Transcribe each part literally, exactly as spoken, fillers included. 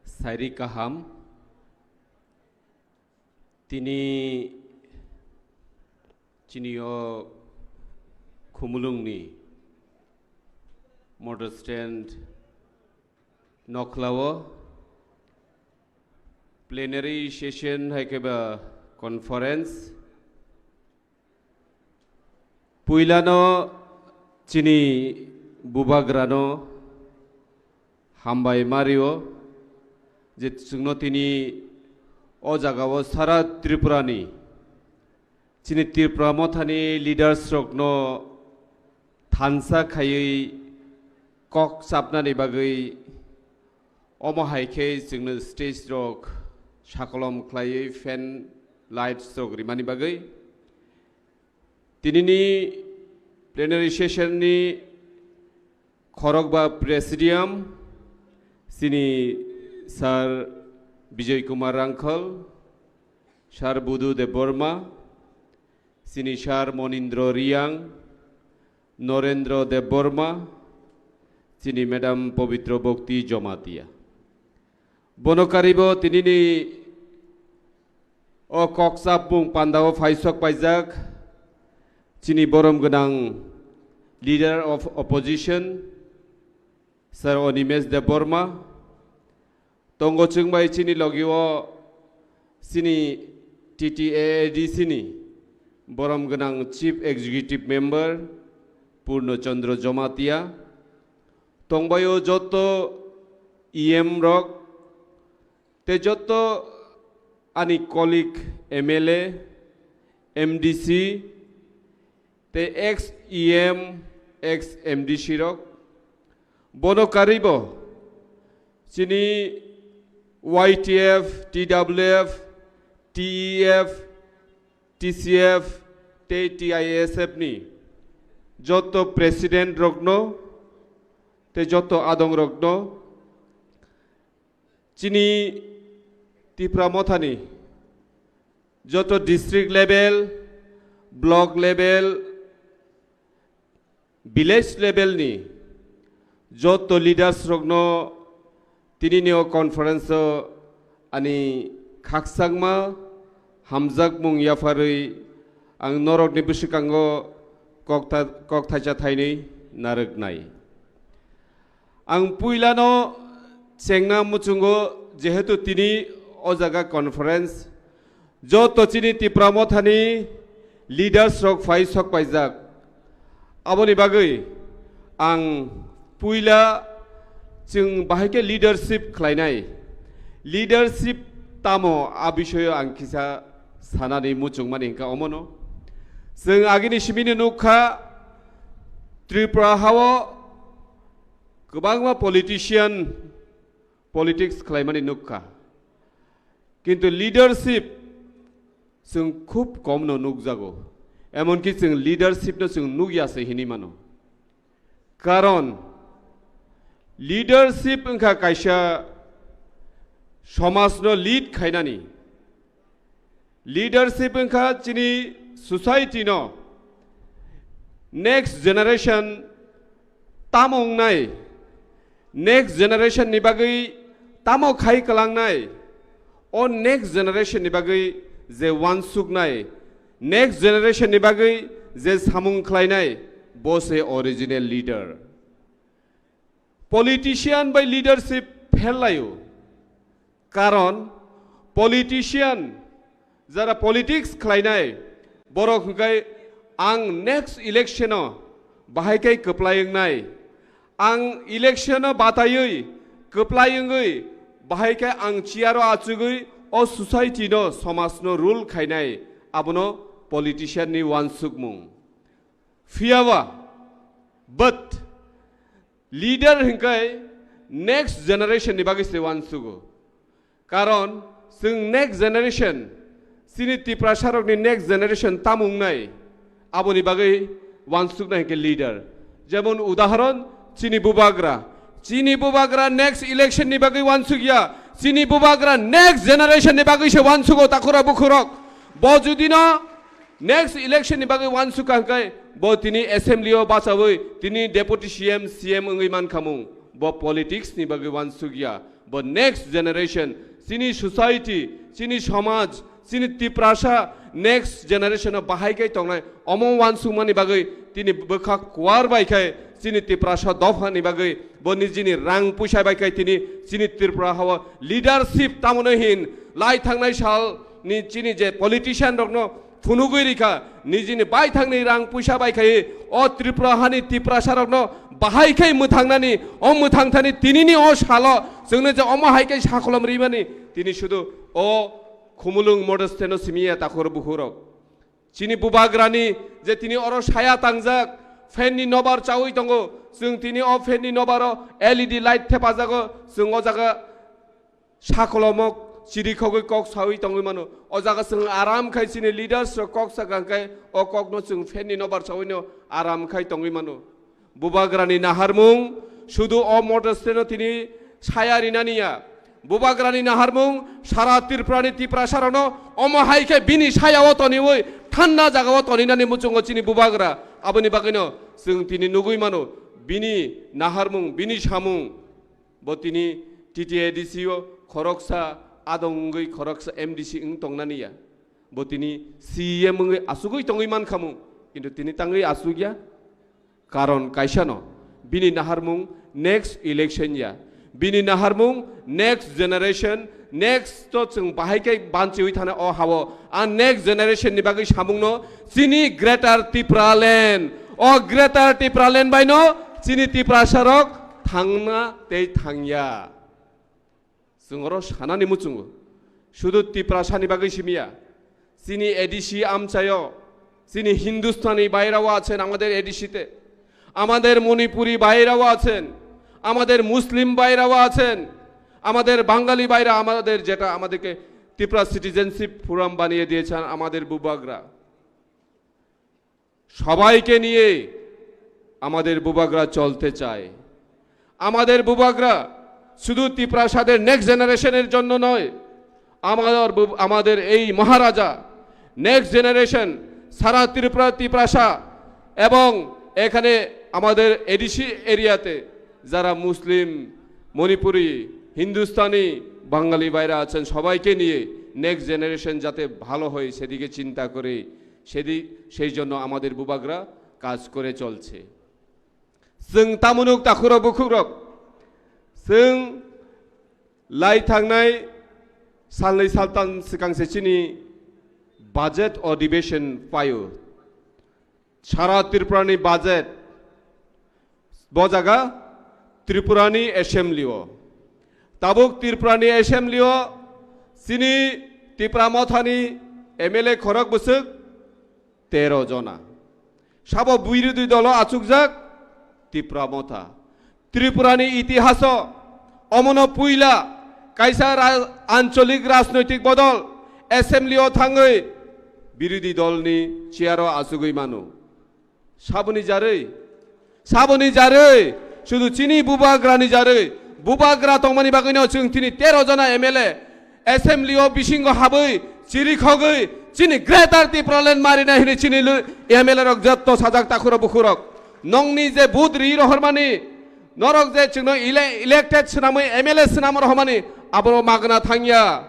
Sairi kaham. Tini chini o Khumulungni motor stand nokhlao plenary session hai khe ba conference. Puilano chini bubagrano hambai mario je chwngno tini o jagao sara Tripurani chini Tipra Mothani leaders rokno thansa khaiwi kok chapnani bagwi omo hai khe chwngno stage rok sakolom khlaiwi fan lights rok rimani bagwi. Tinini plenary session ni khorokba presidium chini Sir Bijoy Kumar Rangkhal, Sir Budu Debbarma, chini Sir Monindra Riang, Norendra Debbarma, chini Madam Pabitra Bhakti Jamatia. Bono karibo tinini o kok chapmung pandao phaisok paijak chini borom gwnang Leader of Opposition Sir Animesh Debbarma, tongo chwngbai chini logio chini T T A A D C ni borom gwnang Chief Executive Member Purno Chandra Jamatia, tongbaio joto E M rok, tei joto ani colleague M L A, M D C, tei ex E M, ex M D C rok, bono karibo chini Y T F, T W F, T E F, T C F tei T I S F ni joto president rokno tei joto adong rokno chini Tipra Mothani joto district level, block level, village level ni joto leaders rokno tinini o conference o ani khakchangma hamjakmung yapharwi ang norokni bwswkango koktha-, kokthaisa thainwi narwknai. Ang puilano chengna muchungo, jehetu tini o jaga conference, joto chini Tipra Mothani leaders rok phai sok paijak. Aboni bagwi ang puila chwng bahai khe leadership khlainai. Leadership tamo, a bisoyo ang kisa sanani muchungmani hwnkha omono. Chwng agini simino nukha, Tripura hao kwbangma politician politics khlaimani nukha. Kintu leadership chwng khub komno nukjago. Emonki chwng leadership no chwng nukya se hinwi mano. Karon leadership wngkha kaisa somajno lead khainani. Leadership wngkha chini society no next generation tamo wngnai, next generation ni bagwi tamo khai kwlangnai, o next generation ni bagwi je wansuknai, next generation ni bagwi je samung khlainai, bo se original leader. Politician bai leadership pherlaio. Karon politician, jara politics khlainai, borok hwnkhe ang next election o bahai khe kwplai wngnai. Ang election o bataiwi, kwplai wngwi, bahai khe ang chair o achugwi o society no, somaj no rule khainai, abono politician ni wansukmung. Phiyaba, but leader hwnkhe next generation ni bagwi se wansugo. Karon chwng next generation, chini Tiprasa rokni next generation tamo wngnai, aboni bagwi wansuknai hwnkhe leader. Jemon udahoron, chini bubagra, chini bubagra next election ni bagwi wansukya, chini bubagra next generation ni bagwi se wansugo, takhura bukhurok. Bo judino next election ni bagwi wansukha hwnkhe bo tini assembly o bachawi tini deputy C M, C M wngwi mankhamung. Bo politics ni bagwi wansuk ya, bo next generation, chini society, chini samaj, chini Tiprasa next generation o bahai khe tongnai, omo wansukmani bagwi tini bwkha kuar bai khe chini Tiprasa dopha ni bagwi bo nijini rang puisa bai khe tini chini Tripura hao leadership tamoni hin lai thangnai sal ni chini je politician rokno phunugwi rikha, nijini baithangni rang puisa bai khai o Tripura hani Tiprasa rokno bahai khai mwthangnani, o mwthangthani tinini o salo chwngno je omo hai khai sakolom rimani, tini sudu o Khumulwng Model Stand-o simi ya takhur bukhurok. Chini bubagrani je tini oro saya tangjak, fan ni nobar chawi tongo, chwng tini o fan ni nobaro L E D light thepajago, chwng o jaga sakolomok chirikhogwi kok sawi tongwi mano. O jaga chwng aram khai chini leaders rok kok sakha khai o kokno chwng fan ni nobar chawino aram khai tongwi mano. Bubagrani naharmung sudu o Model Stand-o tini saya rinani ya. Bubagrani naharmung sara Tripurani Tiprasa rokno omo hai khe bini saya o toniwi thanda jaga o toninani muchungo chini bubagra. Aboni bagwino chwng tini nugwi mano bini naharmung, bini samung. Bo tini T T A D C o khoroksa adong wngwi khoroksa M D C wng tongnani ya. Bo tini C E M wngwi asugwi tongwi mankhamu. Kintu tini tangwi asugya. Karon kaisano. Bini naharmung next election ya. Bini naharmung next generation, next to chwng bahai khe banchiwi thana o hao. A next generation ni bagwi samungno chini Greater Tipraland. O Greater Tipraland baino chini Tiprasa rok thangna tei thangya. Chwng oro sanani muchungo. Sudu Tiprasani bagwi simiya. Chini A D C amchayo. Chini Hindustani bairao achen amader A D C te. Amader Manipuri bairao achen. Amader Muslim bairao achen. Amader Bangali baira, amader jeta amaderke Tipra Citizenship Forum baniye diyechen amader bubagra. সবাইকে নিয়ে আমাদের বুবাগ্রা চলতে চায়। আমাদের বুবাগ্রা শুধু তিপ্রাসাদের নেক্সট জেনারেশনের জন্য নয়, আমাদের বু-, আমাদের এই মহারাজা নেক্সট জেনারেশন সারা ত্রিপুরা, তিপ্রাসা এবং এখানে আমাদের এডিসি এরিয়াতে যারা মুসলিম, মণিপুরি, হিন্দুস্তানি, বাঙালি ভাইরা আছেন, সবাইকে নিয়ে নেক্সট জেনারেশন যাতে ভালো হয় সেদিকে চিন্তা করে সেদি-, সেই জন্য আমাদের বুবাগ্রা কাজ করে চলছে। Chwng tamunuk takhurok bukhukrok, chwng lai thangnai salnwi saltan swkang se chini budget adhibeshon phaio. Sara Tripurani budget, bo jaga Tripurani assembly o. Tabuk Tripurani assembly o chini Tipra Mothani M L A khorok bwswk tero jona. Sabo birodhi dolo achukjak Tipra Motha. Tripurani itihaso omono puila kaisa ra-, ancholik rajnoitik bodol assembly o thangwi birodhi dolni chair o achugwi mano. Saboni jarwi, saboni jarwi, sudu chini bubagrani jarwi, bubagra tongmani bagwino chwng tini tero jona M L A assembly o bisingo habwi chirikhogwi chini Greater Tipraland marina hini chini lu-, M L A rok jotto sajak takhurok bukhurok. Nongni je vote ri rohormani, norok je chwngno ele-, elected swnamwi M L A swnam rohormani, abono magna thangya.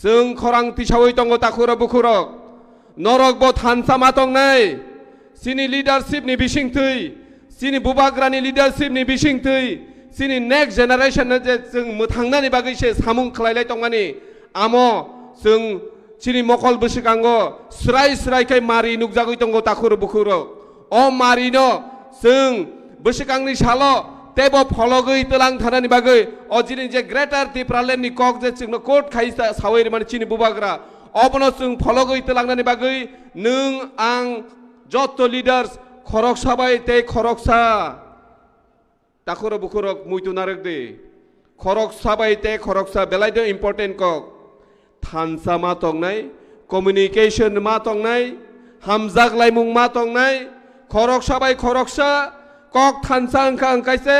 Chwng khorang tisawi tongo takhurok bukhurok. Norok bo thansa ma tongnai. Chini leadership ni bisingtwi, chini bubagrani leadership ni bisingtwi, chini next generation no je chwng mwthangnani bagwi se samung khlailai tongmani. Amo chwng chini mokol bwswkango srai srai khai mari nukjagwi tongo takhurok bukhurok. O marino chwng bwswkangni salo teibo phologwi twlang thanani bagwi o chini je Greater Tipraland ni kok je chwngno court khai sa-, sawi rimani chini bubagra, obono chwng phologwi twlangnani bagwi nwng ang jotto leaders khoroksa bai tei khoroksa takhurok bukhurok muitu narwk di. Khoroksa bai tei khoroksa belai de important kok. Thansa ma tongnai, communication ma tongnai, hamjak laimung ma tongnai, khoroksa bai khoroksa kok thansa wngkha wngkaise,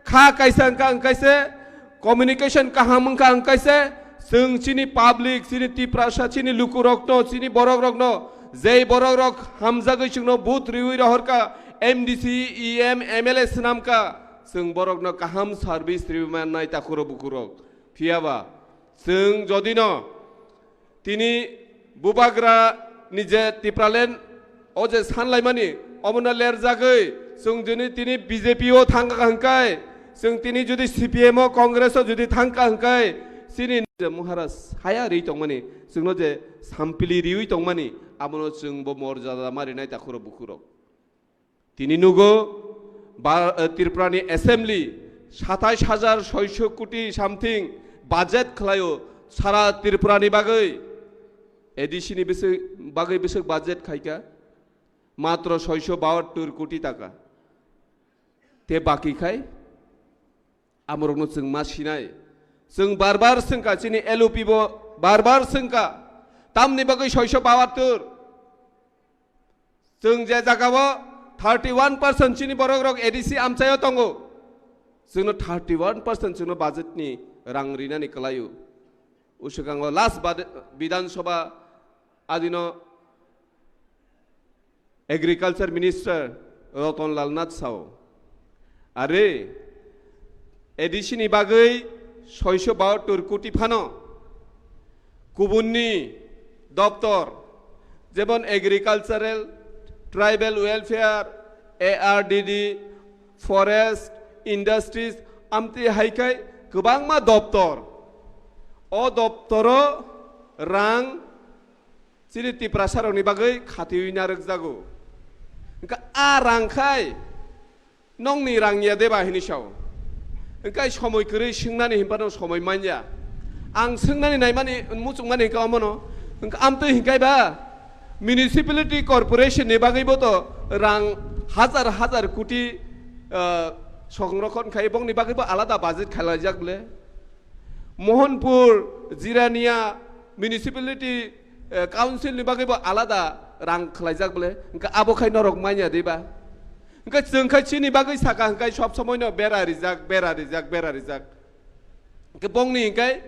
kha kaisa wngkha wngkaise, communication kaham wngkha wngkaise, chwng chini public, chini Tiprasa, chini lukurokno, chini borokrokno, jei borokrok hamjagwi chwngno vote riwi rohorkha, M D C, E M, M L A swnamkha, Chwng borokno kaham service rwi mannai takhurok bukhurok. Phiyaba chwng jodino tini bubagra ni je Tipraland o je sanlaimani omono lerjagwi chwng juni tini B J P o thangkha hwnkhe, chwng tini judi C P M o Congress o judi thangkha hwnkhe, chini je Maharaj saya ri tongmani, chwngno je sampili riwi tongmani, abono chwng bo morjada ma rinai takhurok bukhurok. Tini nugo, ba, eh, Tripura ni assembly satais hajar soiso koti something budget khlaio sara Tripura ni bagwi. A D C ni bwswk, bagwi bwswk budget khaika? Matro soiso bahattor koti taka. Te baki khai amorokno chwng ma sinai. Chwng bar bar swngkha, chini L O P bo bar bar swngkha. Tamni bagwi soiso bahattor? Chwng je jagao thirty one percent chini borok rok A D C amchaio tongo. Chwngno thirty one percent chwngno budget ni rang rinani kwlaio. Uswkango last bad-, Bidhan Sabha adino Agriculture Minister Ratan Lal Nath sao, are, A D C ni bagwi soiso bahattor koti phano kubunni doptor, jemon Agricultural, Tribal Welfare, A R D D, Forest, Industries, amtwi hai khai kwbangma doptor. O doptoro rang chini Tiprasarokni bagwi khatiwi narwkjago. Hwnkha a rang khai nongni rang ya deba hini sao. Hwnkha somoi kwrwi swngnani hinphano somoi manya. Ang swngnani naimani, muchungmani hwnkha omono. Hwnkha amtwi hwnkhe ba municipality corporation ni bagwi bo to rang hajar hajar koti, ah, songrokhon khai, bongni bagwi bo alada budget khailaijak bole. Mohanpur, Jirania Municipality, eh, Council ni bagwi bo alada rang khwlaijak bole. Hwnkhe abo khai norok manya diba? Hwnkhe chwng khai chini bagwi saka hwnkhe sob somoi no bera rijak, bera rijak, bera rijak. Hwnkhe bongni hwnkhe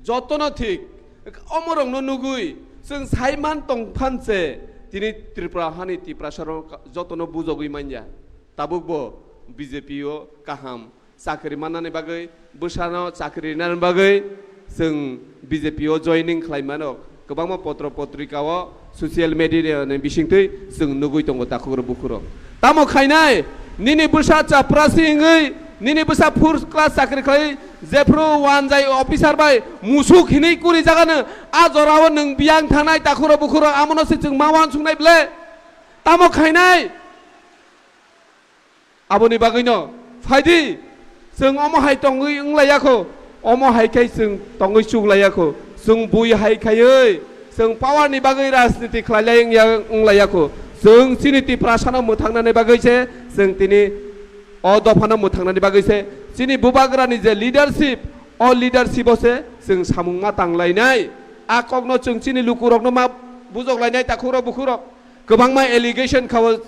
jotono thik. Hwnkhe omorokno nugwi chwng saiman tong phanse tini Tripura hani Tiprasarok jotono bujogwi manya. Tabuk bo B J P o kaham chakri mannani bagwi, bwsano chakri rinani bagwi chwng B J P o joining khlai mano. Kwbangma potro potrika o, social media ni bisingtwi chwng nugwi tongo takhuk rok bukhuk rok. Tamo khainai, nini bwsa chaprasi wngwi, nini bwsa first class chakri khlai, jephru wanjai officer bai musuk hinwi kuri jagano, a jorao nwng biyang thanai takhuk rok bukhuk rok, amono se chwng ma uansuknai ble. Tamo khainai? Aboni bagwino phaidi, chwng omo hai tongwi wnglaiyakho, omo hai khai chwng tongwi chuklaiyakho, chwng bui hai khaiwi chwng power ni bagwi rajniti khlailai wngya, wnglaiyakho. Chwng chini Tiprasano mwthangnani bagwi se, chwng tini o dophano mwthangnani bagwi se, chini bubagrani je leadership, o leadership o se chwng samung ma tanglainai. A kokno chwng chini lukurokno ma bujoklainai, takhuk rok bukhuk rok. Kwbangma allegation khao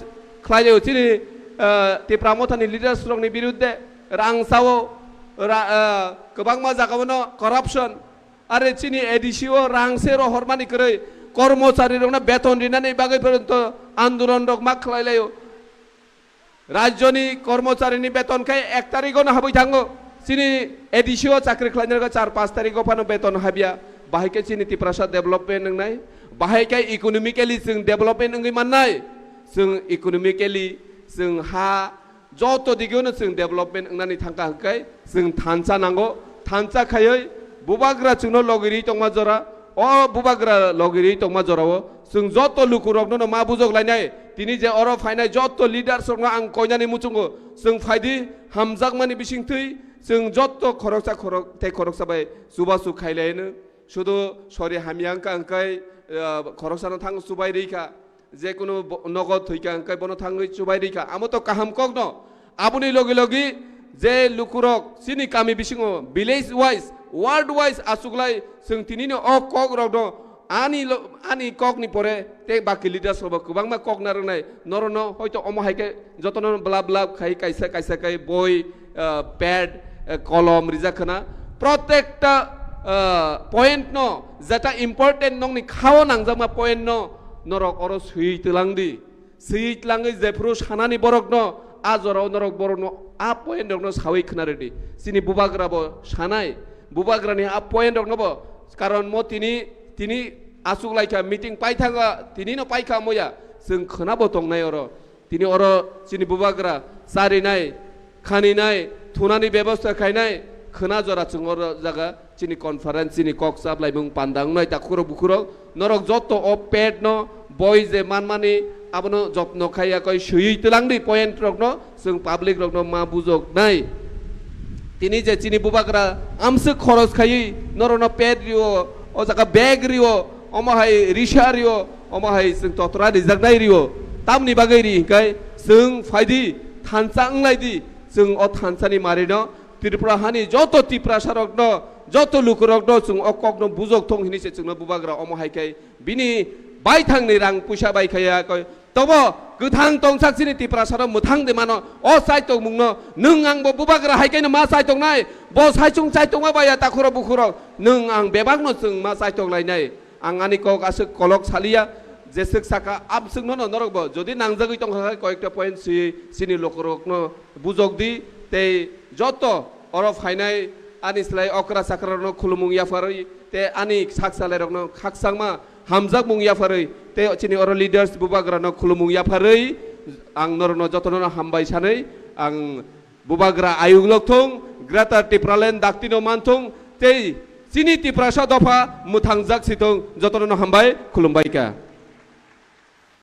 khlaio chini, ah, Tipra Mothani leaders rokni birudde, rang sao, ra-, ah, kwbangma jagao no corruption, are chini A D C o rang se rohormani kwrwi, kormochari rokno beton rinani bagwi porjonto andolon rok ma khlailaio. Rajyoni kormocharini beton khe ek tarikh o no habwi thango. Chini A D C o chakri khlainai rok char panch tarikh o phano beton habya. Bahai khe chini Tiprasa development wngnai. Bahai khe economically chwng development wngwi mannai. Chwng economically, chwng ha, joto digeo no chwng development wngnani thangkha hwnkhe chwng thansa nango. Thansa khaiwi bubagra chwngno logirwi tongma jora, o bubagra logirwi tongma jorao chwng joto lukurokno no ma bujok lainai. Tini je oro phainai joto leaders rokno ang koinani muchungo, chwng phaidi hamjakmani bisingtwi chwng joto khoroksa khorok tei khoroksa bai chubachu khailaino. Sudu sori hamya wngkha hwnkhe, ah, khoroksano thang chubai rikha. Jekunu bo-, nogo thwikha hwnkhe bono thangwi chubai rikha. Amo to kaham kokno. Aboni logi logi je lukurok chini kami bisingo village wise, ward wise achuklai chwng tinino o kokrokno ani lo-, ani kokni pore tei baki leaders rokbo kwbangma kok narwknai. Norokno hoito omo hai khe jotono blab blab khai kaisa kaisa khai boi, ah, pad, ah, kolom rijak khna. Protekta, ah, point no, jeta important nokni khao nangjakma point no norok oro swi twlang di. Swi twlangwi jephru sanani borok no A jorao norok borokno a point rokno sawi khna rwdi. Chini bubagra bo sanai, bubagrani a point rokno bo, karon mo tini, tini aswk laikha meeting paithango, tinino paikha moya, chwng khna bo tongnai oro. Tini oro chini bubagra charinai, khaninai, thunani bebosta khainai, khna jora chwng oro jaga chini conference, chini kok chaplaimung panda wngnai takhurok bukhurok, norok joto o pet no boi je manmani abono jotno khaiya koi swiwi twlangdi point rokno, chwng public rokno ma bujoknai. Tini je chini bubagra amswk khoros khaiwi norokno pet rio, o jaga bag rio, omo hai risa rio, omo hai chwng totra rijaknai rio. Tamni bagwi ri hinkai chwng phaidi thansa wnglaidi, chwng o thansani marino Tripura hani joto Tiprasarokno, joto lukurokno chwng o kokno bujok thung hini se chwngno bubagra omo hai khe bini baithangni rang puisa bai khaya koi. Tobo kwthang tongsak chini Tiprasarok mwthang de mano o chaitok mungno nwng ang bo bubagra hai khe no ma chaitok nai, bo saichung chaitok ma baya takhurok bukhurok nwng ang bebak no chwng ma chaitok lai nai. Ang ani kok aswk kolok saliya, jeswk saka amswk no norok bo jodi nangjagwi tongkha khe koyekta point swi chini lukurokno bujok di, tei joto oro phainai ani slai okra chakra rokno khulumung yapharwi tei ani sak salai rokno khakchangma hamjakmung yapharwi tei chini oro leaders bubagra no khulumung yapharwi ang norokno jotono hambai sanwi ang bubagra ayuk lok thung, Greater Tipraland daktino man thung, tei chini Tiprasa dopha mwthangjak si thung, jotono no hambai, khulumbai kha.